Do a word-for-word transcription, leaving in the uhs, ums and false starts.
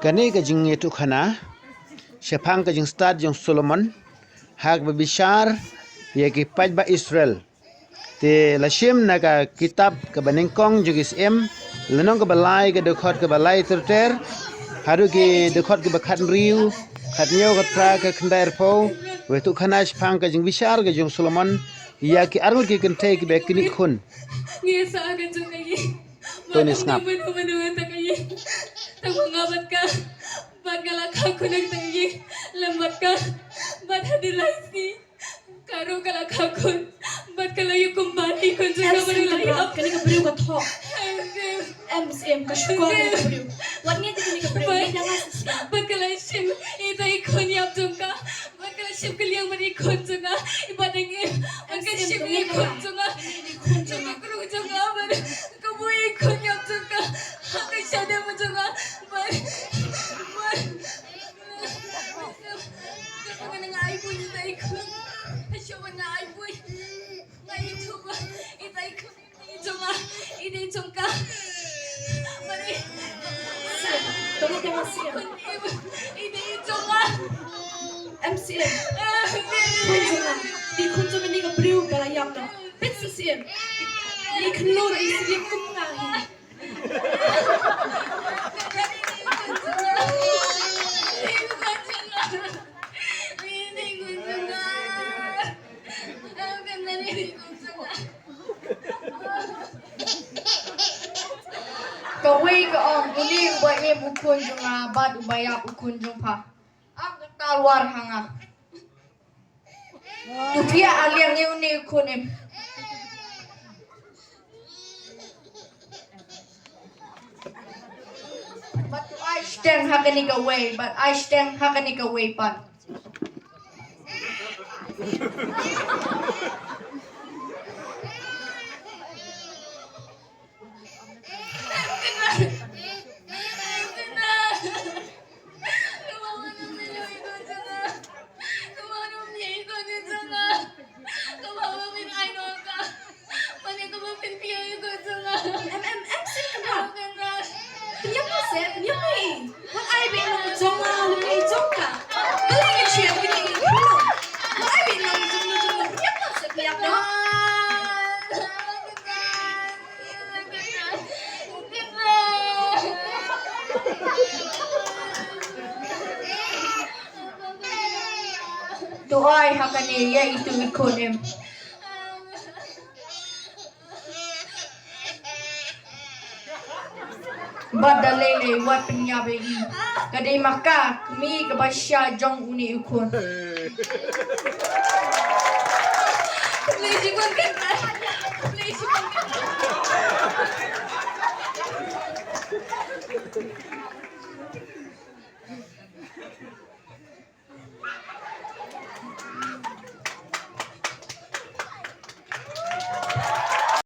Kane ka jingïathuhkhana shaphang ka jingstad jong Solomon ha kaba bishar ïa ki paidbah Israel. Te la shim na ka kitab kaba nyngkong jong ki Syiem, lynnong kaba lai, ka dkhot kaba lai ter ter haduh ki dkhot kaba khathynriew, khathynñiew, khatphra, khatkhyndai, arphew. Wa ïathuhkhana shaphang ka jingbishar ka jong Solomon ïa ki arngut ki kynthei kiba kynnoh khun. Ngi sa ka jong ka ïing. Tony, sngap. Mano mano ta ka ïing. Tang ba nga bad ka, bad ka la kha khun ha ta ka ïing. Lem bad ka, bad hadien lai sngi ka ruh ka la kha khun. Bad ka la ïoh kumba i khun jong ka. Em, ba ïoh la ïap. Kane ka briew ka thoh. Em, Syiem, ka shukor kane ka briew. Wat ngi kane ka briew. Bad, ngi dang ngai Syiem. Bad ka la shim ita i khun ïap jong ka. Bad ka la shim kylliang bad i khun jong ka. Bad ngi, bad ka shim i khun jong ka. Em, Syiem, ka shim i khun jong ka. Bad ka buh i khun ïap jong ka ha ka shadem jong ka. Bad, bad, bad nga ai buit ïa i khun. Nga ai buit. Nga ai buit ïa i khun. I jong nga, i dei jong ka. Bad i, Syiem, tang ïa ka Syiem. I dei jong nga. Em, Syiem. Khun jong nga. Dei khun jong nga, kane ka briew ba la ïap noh. Peit sa Syiem. I khun ruh i sngewlem kum nga hi. Kawei ka ong, une uba im u khun jong nga bad uba ïap u khun jong pha. Ap ka talwar ha nga. To phi ïa liang ïa une u khun im? Bad to ai shiteng ha kane kawei, bad ai shiteng ha kane kawei pat. Em, em, em, Syiem, kynrad. Pynïap noh seh, pynïap noh ïa i. Wat ai beit long jong nga lane jong ka. Balei ngin share kine ki khynnah? Wat ai beit long jong nga, jong nga. Pynïap noh seh, pynïap noh. To ai ha kane ïa itu i khun im? Bad da lei lei wat pynïap ïa i. Ka dei ma ka kmie kaba shai jong une u khun. Please, you can get that. Please, you can get that.